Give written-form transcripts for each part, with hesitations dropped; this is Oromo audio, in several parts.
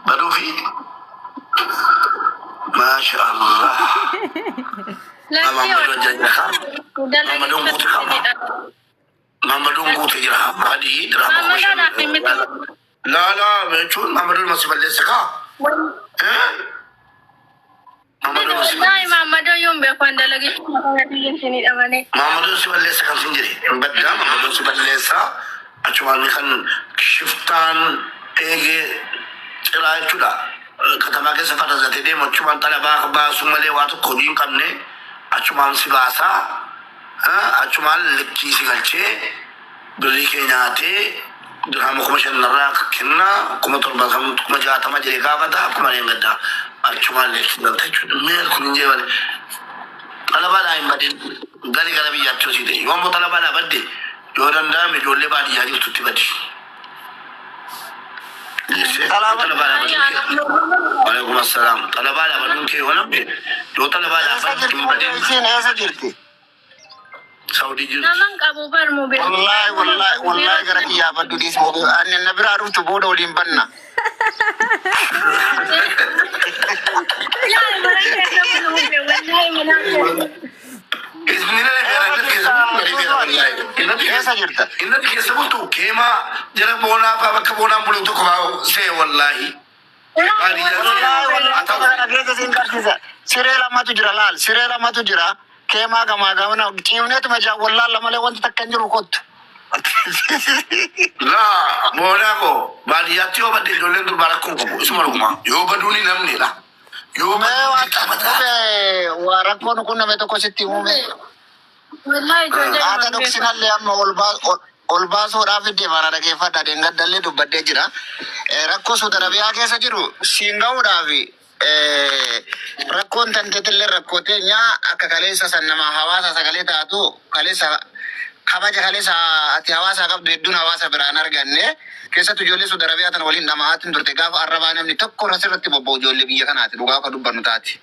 Baduufi maasha Allah. Lakkii. Mamadou jira haa. Mamadou guute qaba. Mamadou guute jira haa. Adii dirhama 5,000. Mamadou fi miti. Laa laa jechuun Mamadou ma si balleessa kaa. Eh? Mamadou si Wallahi balleessa. Mamadou yoon beeku an dalagicha mataa malee. Mamadou si balleessa kan sin jedhe. Hin baddaa Mamadou si balleessa. Achumaan kan shiftaan eegee ciraa jechuudha. Katamaa keessa farrazatee deemu achumaan xalabaa baasuu malee waa tokko hojii hin qabne achumaan si baasaa. Achumaan likkii si galchee birrii kee nyaatee dirhama 5,000 narraa kennaa 70,000 60,000 jedhee gaafata akkuma hin gaddaa achumaan likkii galta jechuudha. Meel kun hin jee malee. Xalabaadhaa hin badin gali gara biyyaatti hojii ta'e. Yoo ammoo xalabaadhaa badde yoo danda'ame ijoollee baadiyyaa jirtutti badi. Geessee yoo xalabaadhaa baduun kee. Waalaikum assalaam. Xalabaadhaa baduun kee yoo namni yoo xalabaadhaa Eessa badde jirti hin mubee badin isiin eessa jirti? Saudii jirti. Naman qabu bar mubee. Wallaahi wallaahi wallaahi gara kiyyaa baddu dhiis mubee. Ani na biraa dhuftu booda waliin banna. Wallahi mana keessa bulu mubee. Wallahi mana keessa. Isni na feera Eessa inni keessa jirta bultu gadi feera Suusu wallaahi. ati? Inni Eessa jirta? inni keessa bultu keemaa jara boonaa fa'aa bakka boonaan bulu tokko fa'aa see wallaahi. Baadiyyaa see Wallaahi haa wallaahi ta'u. kana keessa siin qabsiisa. Siree lamatu jira laal. Siree lamatu jira. Keemaa gamaa gamana ciifneetuma jaa wallaalla malee wanti takka hin jiru kottu. Laa boonaa koo baadiyyaatti yoo badde ijoolleen durbaa rakkoo hin qabu isuma dhuguma yoo baduun hin namnedha. Yoo Mee baduun waan dirqama taate. mubee waa rakkoon kun nama tokko sitti himume. Wallahi ijoollee Haata naman beeku. dhoksinallee amma ol baa- ol ol baasuudhaaf deema na dhageeffadha. Deengaddallee dubbadhee jira. Rakkoo Suudi Arabiyaa keessa jiru siin gahuudhaaf rakkoon tanteetillee rakkoo teenyaa akka kaleessa san nama hawaasa sagalee taatu kaleessa kabaja kaleessa ati hawaasa qabdu hedduun hawaasa biraan arganne keessattuu ijoollee Suudi Arabiyaa tana waliin dhama'aatiin turte gaafa arrabaa namni tokko asirratti bobba'u ijoollee biyya kanaati dhugaa akka dubbannu taati.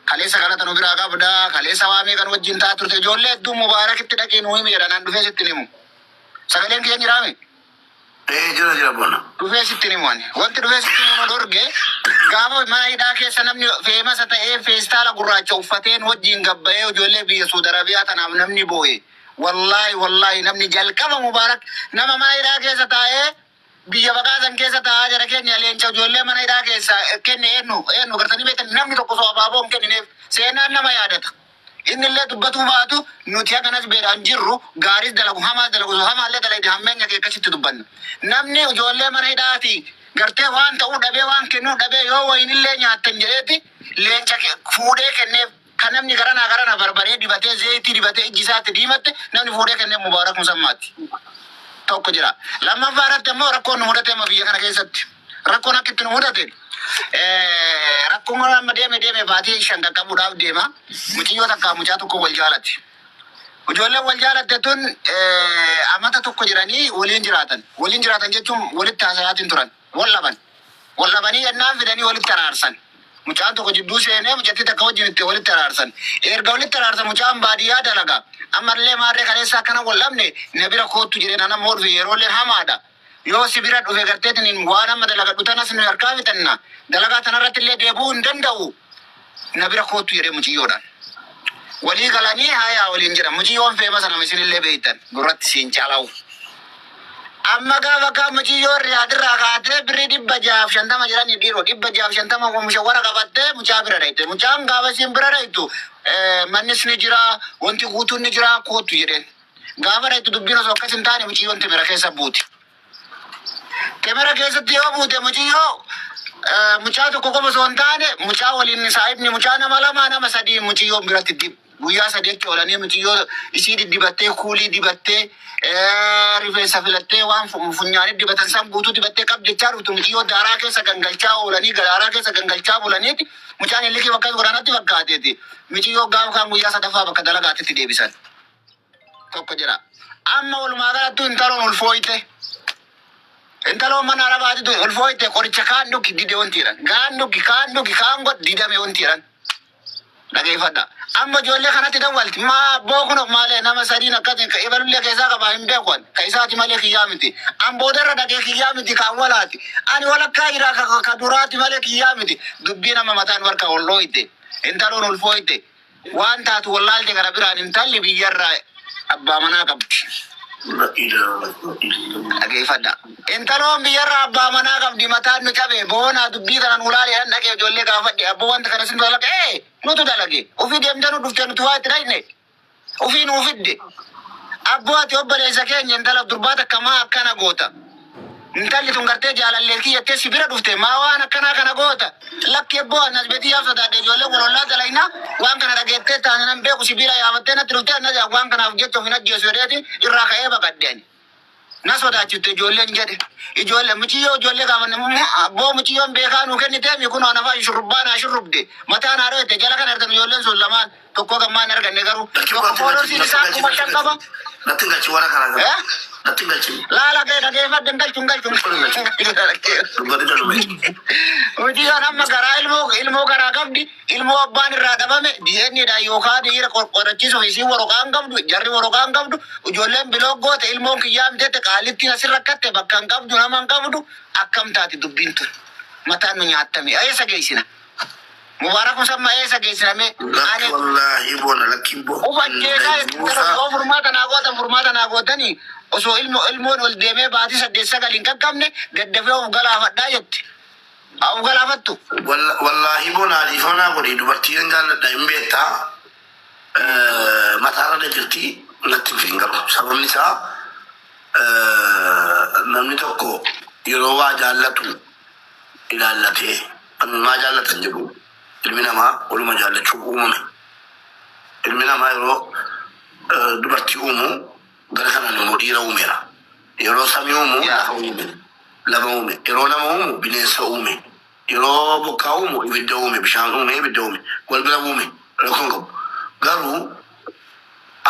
Kaleessa galata nu biraa qabda kaleessa waamee kan wajjin ta'a turte ijoollee hedduu Mubaarakitti dhaqee nu himi jedha naan dhufee sitti himu. Sagaleen kiyya jiraame? Ee jira jira boona. Dhufee sitti himu ani. Wanti dhufee sitti himu nu dhorge gaafa mana hidhaa keessa namni feemasa ta'ee feestaala gurraacha uffateen wajjin gabba'ee ijoollee biyya Suudi Arabiyaa tanaaf namni boo'e. Wallaahi wallaahi namni jalqaba Mubaarak nama mana hidhaa keessa taa'ee biyya baqaasan keessa taa'aa jara keenya leenca ijoollee mana hidhaa keessa kenne eenyu eenyu gartanii beektan namni tokko osoo abaaboo hin kennineef seenaan nama yaadata. Inni illee dubbatuu baatu nuti haganas beedhaan jirru gaariis dalagu hamaas dalagu hamaallee dalagde hammeenya kee akkasitti dubbanna. Namni ijoollee mana hidhaati gartee waan ta'uu dhabee waan kennuu dhabee yoo wayinillee nyaattan jedheeti leenca fuudhee kenneef kan namni garanaa garana barbaree dibatee zeeyitii dibatee ijji isaatti diimatte namni fuudhee kenneef Mubaarak Musammaati. Tokko jira. Lammaffaa irratti ammoo rakkoon nu mudate amma biyya kana keessatti. Rakkoon akka itti nu mudate rakkoon kun amma deeme deeme baatii 5 qaqqabuudhaaf deema. Muciyyoo takkaa mucaa tokko wal jaalate. Ijoolleen wal jaalatte tun amata tokko jedhanii waliin jiraatan. Waliin jiraatan jechuun walitti haasayaatiin turan. Wal dhaban. Wal dhabanii jennaan fidanii walitti araarsan. Mucaan tokko jidduu seenee mucattii takka wajjin itti walitti araarsan. Erga walitti araarsan mucaan baadiyyaa dalaga. Ammallee maarree kaleessa akkana wal dhabne na bira koottu jedheen ana immoo dhufe yeroolleen hamaadha. Yoo si bira dhufe garteetiin waan amma dalagadhu tanas nu harkaa fixanna. Dalagaa tanarratti illee deebi'uu hin danda'u. Na bira koottu jedhee muciyyoodhaan. Walii galanii hayaa waliin jedhan. Muciyyoon feemasa nama isinillee beektan. Gurratti siin calawu. Amma gaafa kaan muciyyoon Riyaadirraa kaatee birrii 650 jedhanii dhiiroo 650 mushawwara qabattee mucaa bira dhayte. Mucaan gaafa isiin bira dhaytu mannis ni jira wanti guutuun ni jira koottu jedheen. Gaafa dhaytu dubbiin osoo akkas hin taane muciyyoon temera keessa buuti. Temera keessatti yoo buute muciyyoo mucaa tokko qofa osoo hin taane mucaa waliin saahibni mucaa nama lama nama sadii muciyyoon biratti dib. Guyyaa sadii achi oolanii muciyyoo isii diddibattee kuulii dibattee rifeensa filattee waan funyaanii dibatan san guutuu dibattee qab jechaa dhuftu muciyyoo daaraa keessa gangalchaa oolanii daaraa keessa gangalchaa bulaniiti mucaan illikii bakka godhanatti fakkaateeti. Muciyyoo gaafa kaan guyyaa sadaffaa bakka dalagaatitti deebisan. Tokko jira. Amma walumaa galattuu intaloon ulfooyte. Intaloon mana arabaatitu ulfooyte qoricha kaan dhugi dide wanti jedhan. Kaan dhugi kaan dhugi kaan godh didame wanti jedhan. Dhageeffadha. Amma ijoollee kanatti dawwalti. Maa abboo kun maalee nama sadiin akkatiin ka ibalullee keessaa qabaa hin beeku ani. Ka isaati malee kiyyaa miti. An boodarra dhagee kiyyaa miti kaan walaati. Ani walakkaa jira ka duraati malee kiyyaa miti. Dubbii nama mataan warka ol dhooyte. Intaloon ulfooyte. Waan taatu wallaalte kana biraan intalli biyyarraa abbaa manaa qabdi. La ilaha illallah. Dhageeffadha. Intaloon biyyarraa abbaa manaa qabdi mataan nu cabe boonaa dubbii kana nu laalee han dhaqee ijoollee gaafadhe abboo wanta kana sin dalage ee nutu dalage ofii deemtee nu dhuftee nuti waa itti dhaqne ofii nuu fidde abboo ati obboleessa keenya intala durbaa takka maa akkana goota. Intalli tun gartee jaalallee kiyyattee si bira dhufte maa waan akkanaa kana goota. Lakki ebboo annas beetii yaaf sodaadhe ijoollee walollaa dalaynaa waan kana dhageettee taane nan beeku si bira yaafattee natti dhuftee annas waan kanaaf jecha of hin ajjeesu jedheeti irraa ka'ee baqadhe ani. Na sodaachifte ijoolleen jedhe. Ijoollee muciyyoo ijoollee gaafanne abboo muciyyoon beekaa nuu kennitee mi kun anafaa shurrubbaa naa shurrubde mataa naa dho'ette jala kan argan ijoolleen sun lamaan tokko gammaa hin arganne garuu tokko foolorsiin isaa 5,000 qaba. Natti galchi wara kana. Eh? Natti galchi. Laala kee dhageeffadhe hin galchu hin galchu. Dubbatti dalume. Mucayyoon amma garaa ilmoo ilmoo garaa qabdi ilmoo abbaan irraa dhabame DNA dhaan yookaan dhiira qorachiisuuf isiin waraqaa hin qabdu jarri waraqaa hin qabdu ijoolleen biloo goote ilmoon kiyyaa miteette qaalittiin asirra rakkatte bakka hin qabdu nama hin qabdu akkam taati dubbiin tun mataan nu nyaattame eessa geessina Mubaarak Musammaa eessa geessina mee Lakki ani wallaahi boona lakki boona. Uf ajjeesaa yoo furmaata naa gootan furmaata naa gootanii osoo ilmo ilmoon ol deemee baatii 8 9 hin qaqqabne daddafee of galaafadhaa jetti. Haa of galaafattu. Wallaahi boona dhiifama naa godhi dubartii hin jaalladha hin beektaa. Mataarra na jirti natti hin fidin garuu sababni isaa namni tokko yeroo waa jaallatu ilaallatee ani maa jaallatan jedhu ilmi namaa waluma jaallachuuf uumame. Ilmi namaa yeroo dubartii uumu gara kanaan immoo dhiira uumeera. Yeroo samii uumu lafa uume. Lafa uume. Yeroo nama uumu bineensa uume. Yeroo bokkaa uumu ibidda uume. Bishaan uume ibidda uume. Wal bira uume. Rakkoon qabu. Garuu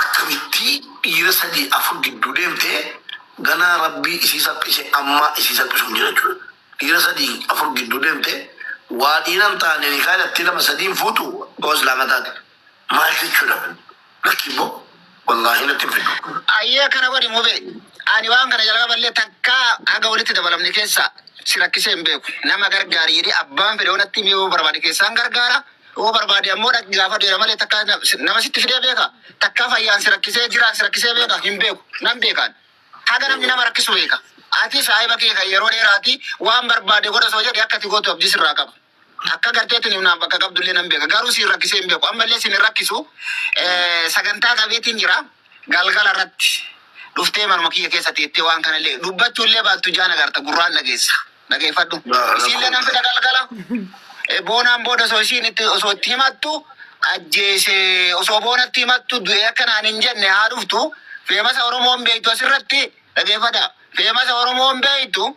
akkamitti dhiira sadii afur gidduu deemtee ganaa rabbii isii salphise ammaa isii salphisu hin jira jechuudha. Dhiira sadii afur gidduu deemtee waa dhiira hin taane nikaa hidhattee lama sadiin fuutu oo islaama taate. Maal jechuudha kun? Lakki immoo wallaahi natti hin fiddu. Ayyee akkana godhi mube. Ani waan kana jalqaballee takkaa haga walitti dabalamne keessa si rakkisee hin beeku. Nama gargaari jedhee abbaan fedhe yoo natti hime yoo barbaade keessaan gargaara. Yoo barbaade ammoo dhaqi gaafadhu jedha malee takkaa nama sitti fidee beeka. Takkaa fayyaan si rakkisee jiraan si rakkisee beeka hin beeku. Nan beekaan. Haga namni nama rakkisu beeka. Ati saahiba kee kan yeroo dheeraati waan barbaade godha osoo jedhe akka ati gootu abdii sirraa qaba. Akka garteetiin himnaan bakka qabdullee nan beeka. Garuu siin rakkisee hin beeku. Ammallee siin hin rakkisu. Sagantaa qabeetiin jira. Galgala irratti dhuftee manuma kiyya keessa teettee waan kanallee dubbachuullee baattu ijaan agarta gurraan dhageessa. Dhageeffadhu. Isiillee nan fida galgala. Boonaan booda osoo isiin itti osoo itti himattu ajjeese osoo boonatti himattu du'e akka naan hin jenne haa dhuftu. Feemasa Oromoon beektu asirratti dhageeffadha. Feemasa Oromoon beektu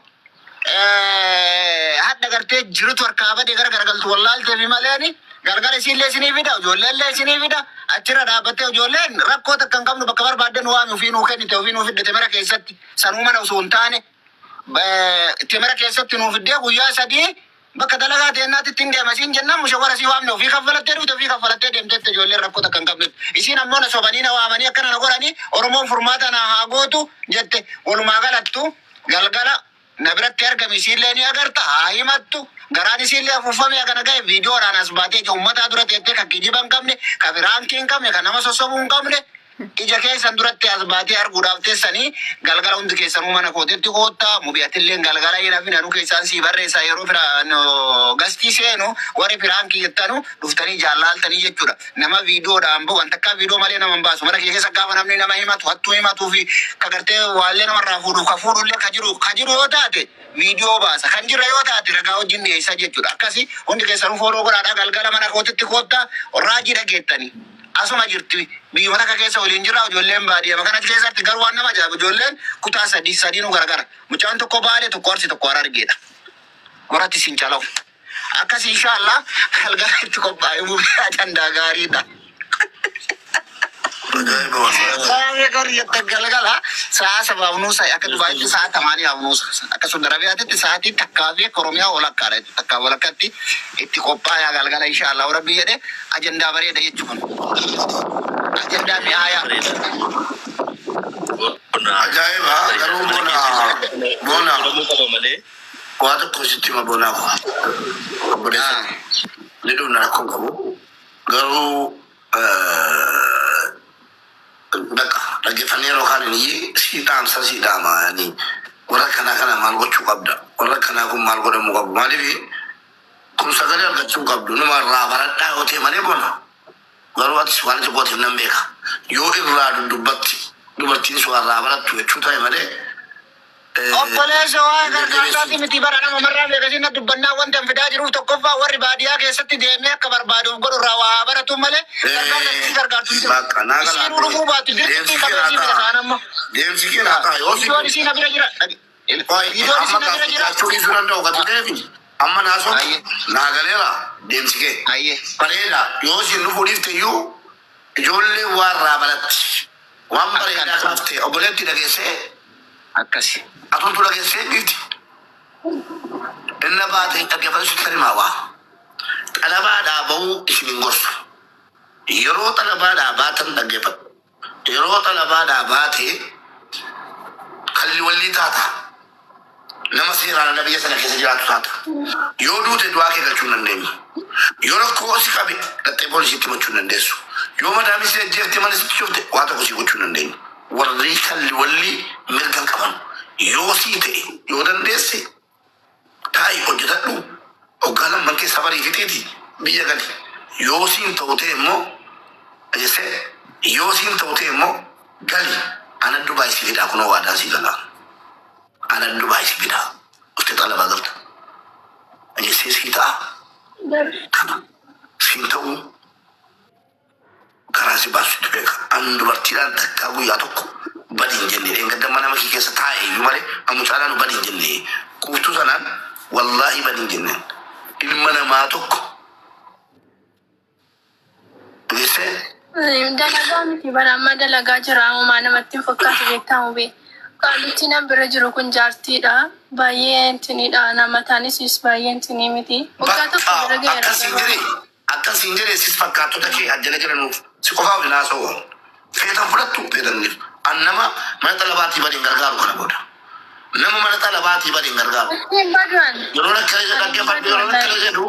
hadha gartee jirutu harkaa bade gara garagaltu wallaalteefi maleeni galgala isiillee isinii fida ijoolleellee isinii fida achirra dhaabbattee ijoolleen rakkoo takka hin qabnu bakka barbaadde nu waami ofii nuu kennite ofii nuu fidde temera keessatti sanuu mana osoo hin taane temera keessatti nuu fiddee guyyaa sadii bakka dalagaa teennaatti ittiin deema isiin jennaan mushawara sii waamne ofii kaffalattee dhufte ofii kaffalattee deemtetti ijoolleen rakkoo takka hin qabnetti. Isiin ammoo na sobanii na waamanii akkana na godhanii Oromoon furmaata na haa gootu jette walumaa galattu galgala na biratti argami isiillee ni agarta haa himattu garaan isiillee afuuffamee hagana gahe viidiyoodhaan as baatee ija ummataa dura teettee ka kijiba hin qabne ka firaankii hin qabne ka nama sossobuu hin qabne ija keessan duratti as baatee arguudhaaf teessanii galgala hundi keessanuu mana kootitti koottaa mubiyatilleen galgala hin hafin anuu keessaan sii barreessaa yeroo fira no, gastii seenu warri firaankii jettanu dhuftanii jaallaaltanii jechuudha. Nama viidiyoodhaan bahu an takkaa viidiyoo malee nama hin baasu mana kiyya keessa gaafa namni nama himatu hattuu himatuu fi ka gartee waallee namarraa fuudhuuf ka fuudhullee ka jiru ka jiru yoo taate viidiyoo baasa kan jirre yoo taate ragaa wajjin dhiyeessa jechuudha. Akkasi hundi keessanuu fooloo godhaadhaa galgala mana kootitti koottaa raajii dhageettanii. Asuma jirti biyyuma takka keessa waliin jirra ijoolleen baadiyyaa kana keessatti garuu waan nama ajaa'ibu ijoolleen kutaa sadii sadiinuu garagara mucaan tokko Baalee tokko Arsii tokko Harargeedha horatti sin calawu akkas inshallah galgala itti qophaa'e mubee ajandaa gaariidha. Ajaa'iba wallahi. Sa'a meeqa hojjetta galgala sa'a sabaaf nuusa akka Dubaayitti sa'a tamaaniyaaf nuusa akka Saudi Arabiyaatti sa'aatii takkaa fi akka Oromiyaa walakkaadha jechuudha. Takkaa walakkatti itti qophaayaa galgala insha Allah Rabbi jedhe ajandaa bareeda jechuudha. Ajandaa mi'aayaa. Ajaa'iba garuu bona bona Godhamuu qaba malee. Waa tokko sitti hima bonaa ko. Obboleessa ni dhumna rakkoon qabu. Garuu bakka dhaggeeffannee yeroo kaan iyyee sii dhaamsa sii dhaama yani warra kanaa kana maal gochuu qabda, warra kanaa kun maal godhamuu qabu? Maaliif kun sagalee argachuu qabdu numa irraa baradhaa yoo ta'e malee bona garuu atis waan ati gooteef nan beeka yoo irraa dubbatti dubartiin sun irraa barattu jechuu ta'e malee. Obboleessa waa gargaarsaati miti bara nama marraa beekasiin na dubbannaa wanta hin fidaa jiruuf tokkoffaa warri baadiyyaa keessatti deemee akka barbaaduuf godhu irraa waa baratu malee gargaarsa isii gargaartu hin jiru. Bakka naa Isiinuu dhufuu baatu dirqii qabee isii bira ta'an amma. Deemsi kee naa ta'a yoo si Viidiyoon isii na bira jira. Viidiyoon isii amma na bira jira. gaafachuu dhiisuu danda'u gati ta'eefi amma naasoo Ayyee. naa galeera deemsi kee. Ayyee. Bareeda yoo isin dhufuu dhiifte iyyuu ijoollee waa irraa baratti. Waan bareedaa kaaftee obboleetti dhageessee Akkasi. atuntu dhageessee dhiifti. Inna baatee dhaggeeffatu sitti himaa waa. Xalabaadhaa bahuu isin hin gorsu. Yeroo xalabaadhaa baatan dhaggeeffatu. Yeroo xalabaadhaa baatee kalli wallii taata. Nama seeraan ala biyya sana keessa jiraatu taata. Yoo duute du'aa kee galchuu hin dandeenyu. Yoo rakkoo si qabe dhattee poolisiitti himachuu hin dandeessu. Yoo madaamii si ajjeefte mana sitti cufte waa tokko si gochuu hin dandeenyu. Warri kalli wallii mirga hin qaban. Yoo sii ta'e yoo dandeesse taa'i hojjetadhu. Hoggaa lamman keessa barii fixeeti biyya gali. Yoo siin ta'u ta'e immoo dhageessee yoo siin ta'u ta'e immoo gali ana Dubaay si fidaa kunoo waadaa si galaa. Ana Dubaay si fidaa. Uffite xalabaa galta. Dhageessee sii ta'a. Kana siin ta'uu karaa si baasutti beeka. An dubartiidhaan takkaa guyyaa tokko badi hin jenne dheengadda mana makii keessa taa'e iyyuu malee ammu caalaa nu badi hin jenne. Quuftuu sanaan wallaahi badi hin jenne. Ilma namaa tokko dhageessee Dalagaa miti bara amma dalagaa jira uumaa namatti hin fakkaatu beektamu bee. Qaallichi nan bira jiru kun jaartiidha. Baay'ee intinidha. Nama taanis baay'ee intinii miti. Waggaa tokko Bakka bira ga'eera. akkasiin jedhe akkasiin jedhe sis fakkaattota kee ajjala jiranuuf si qofaaf hin haasa'u. Feetan fudhattu feetaniif. An nama mana xalabaatii badi hin gargaaru kana booda. Nama mana xalabaatii badi hin gargaaru. Hin badu'an. Yeroo akkana jedhu dhaggeeffadhu yeroo akkana jedhu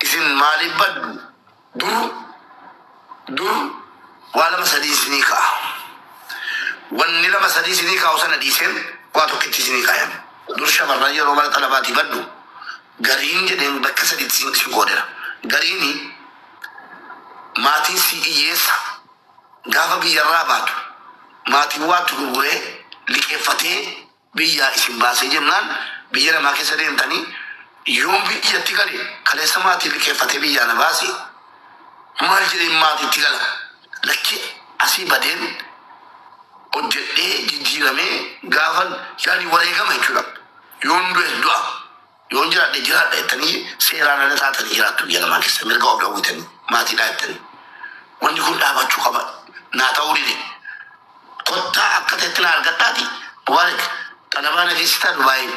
isin maaliif baddu? Dur dur waa lama sadii isinii ka'a. Wanni lama sadii isinii kaa'u sana dhiiseen waa tokkitti isinii kaayan. Dur shamarran yeroo mana xalabaatii baddu gariin jedheen bakka sadiitti isin qoodera. Gariini maatiin si hiyyeessa gaafa biyyarraa baatu maatiin waatti gurguree liqeeffatee biyyaa isin baasee jennaan biyya namaa keessa deemtanii yoon biyyatti gale kaleessa maatiin liqeeffatee biyyaa na baase maal jedheen maatiitti gala lakki asii badeen hojjedhee jijjiiramee gaafan yaani wareegama jechuudha. Yoon du'e du'a yoon jiraadhe jiraadha jettanii seeraan ala taatanii jiraattu biyya namaa keessa mirga of dhowwitanii maatiidhaa jettanii. Wanni kun dhaabachuu qaba. Naa ta'uu dide. Kottaa akka ta'etti na argadhaati. Mubaarak xalabaa na geessitaa Dubaayii.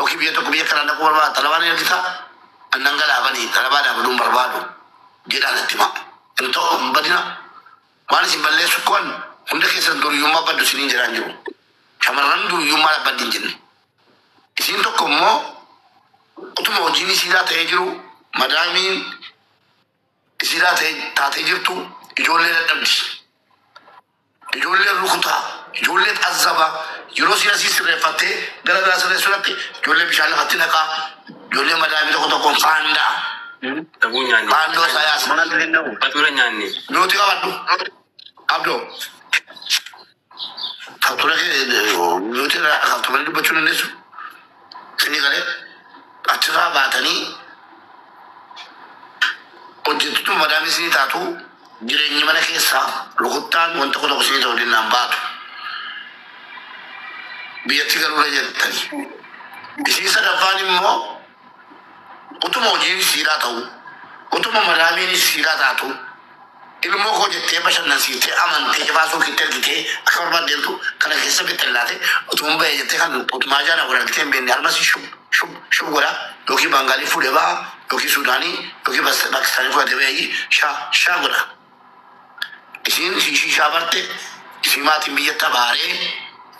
Okii biyya tokko biyya kanaan dhaquu barbaada. Xalabaa na ergitaa. Annan galaafanii xalabaa dhaabaduun barbaadu. Jedhaa natti hima. Hin ta'u hin badina. Waan isin balleessu kun hunda keessan duriyyummaa baddu isiniin jedhaan jiru. Shamarran duriyyummaa baddi hin jenne. Isiin tokko immoo utuma hojiin isiidhaa ta'ee jiru madaamiin isiidhaa ta'ee taatee jirtu ijoollee dadhabdi. Ijoolleen rukutaa, ijoolleen azzaba, yeroo si asii sirreeffattee gara biraa sirreessuudhaatti ijoollee bishaan lafatti naqaa, ijoollee madaamii tokko tokkoon faandaa. Dhabuu nyaanne. Faandoo isaa yaasa. Fatura nyaanne. Nuti qabadhu. Abdoo. Fatura kee nuti irraa kaaftu malee dubbachuu dandeessu. Sinii galee achirraa baatanii hojjettutu madaamii isinii taatu jireenyi mana keessaa rukuttaan wanta tokko tokko isinii ta'uu danda'an baatu. Biyyatti galuudha jettanii. Isiin sadaffaan immoo utuma hojiin isiidhaa ta'u utuma madaamiin isiidhaa taatu Ilmoo koo jettee bashannansiiftee amantee baasuu kitti ergitee akka barbaaddeetu kana keessa bixxillaate utuun bahee jettee kan utumaa jaana wal argitee hin beekne almasii shub shub shub godha yookiin Baangaalii fuudhee baha yookiin Suudaanii yookiin Paakistaanii fudhatee bahee shaa shaa godha. Isiin shishaa barte, isii maatiin biyyatti abaaree,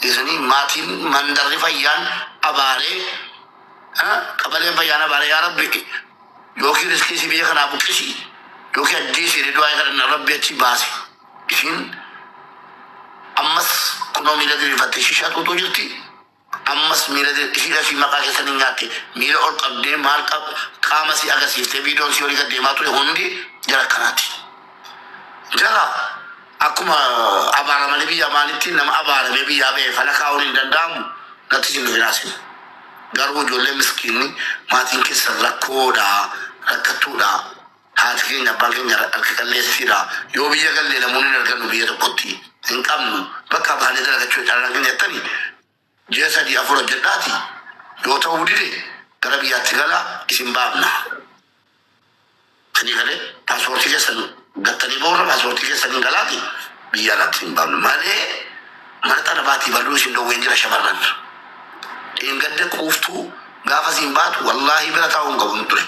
isanii maatiin mandarri fayyaan abaaree, qabaleen fayyaan abaaree, yaa Rabbi yookiin riskii isii biyya kanaa buqqisi yookiin ajjeesii du'aa kadhanna Rabbi achi baase. Isiin ammas kunoo miila diriirfattee shishaa xuuxuu jirti. Ammas miila ishiidha fi maqaa keessan hin nyaatte, miila ol qabdee maal qab qaama si agarsiiftee viidiyoon si olii gad deemaa ture hundi jara akkanaati. Jara akkuma abaaramanii biyya maalitti nama abaaramee biyyaa ba'e fala kaa'uun hin danda'amu, natti isin dhufinaas. Garuu ijoollee miskiinni maatiin keessan rakkoodha, rakkattuudha. Haati keenya abbaan keenya harka qalleessiidha. Yoo biyya gallee namoonni hin argannu, biyya tokkotti hin qabnu, bakka baanee dalagachuu carraan keenya jettanii ji'a 3 4 hojjedhaati, yoo ta'uu dide gara biyyaatti gala, isin baafna. Isinii galee paaspoortii keessan gattanii boorra paaspoortii keessaniin galaati biyya alaatti hin baafnu malee mana xalabaatii baduu isin dhoowween jira shamarran. Dheengadda quuftuu gaafa siin baatu wallaahi bira taa'uu hin qabu ture.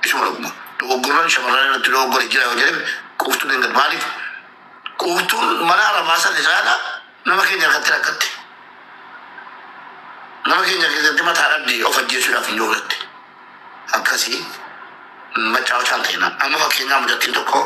Isuma dhuguma. Dogoggorran shamarran irratti dogoggore jira yoo jedhame quuftuun dheengadda, maaliif quuftuun mana arabaa sana caala nama keenya harkatti rakkatte. Nama keenya keessatti mataa dhabde, of ajjeesuudhaaf hin joolatte. Akkasii machaawachaan ta'ina. Amma fakkeenyaaf mucattiin tokko